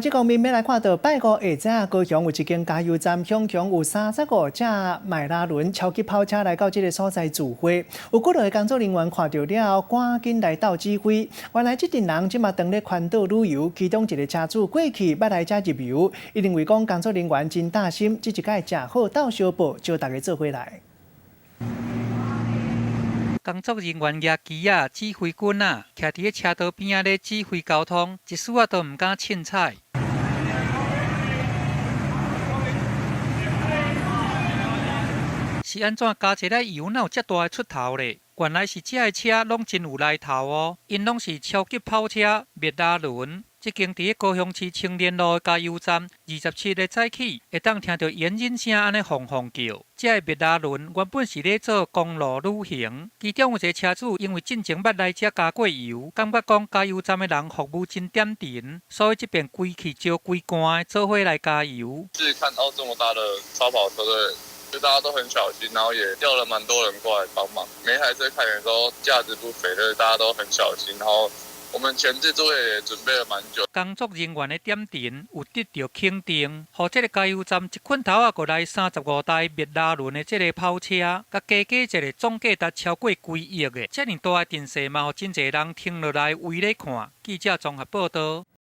這方面欲來看到拜五下晝高雄有一間加油站，雄雄有35隻邁拉倫超級跑車來到這个所在聚會，有幾个工作人員看著了後，趕緊來鬥指揮。原來這陣人這馬當咧環島旅遊，其中一个車主過去欲來遮入油，伊認為講工作人員真貼心，這一擺誠好鬥相報，招逐家做伙來。工作人員舉旗仔、指揮棍仔，徛佇咧車道邊仔咧指揮交通，一絲仔都毋敢凊彩。是按怎加一个油，哪有遮大的出頭咧？原來是這个車攏真有來頭哦，𪜶攏是超級跑車麥拉倫。這間佇咧高雄市青年路的加油站，27日早起會當聽著引擎聲按呢轟轟叫。這个麥拉倫原本是咧做公路旅行，其中有一个車主因為進前捌來遮加過油，感覺講加油站的人服務真點陣，所以這遍規氣招規罐的做伙來加油。是看到這麼大的超跑車隊，就大家都很小心，然後也叫了蠻多人過來幫忙。每台車看起來都價值不菲，但大家都很小心，然後我們前置作業也準備了蠻久。工作人員的點陣有得著肯定，予這个加油站一睏頭仔就來35台麥拉倫的這个跑車，佮加加一个總價值超過幾億的，遮爾大的陣勢嘛，予真濟人停落來圍咧看。記者綜合報導。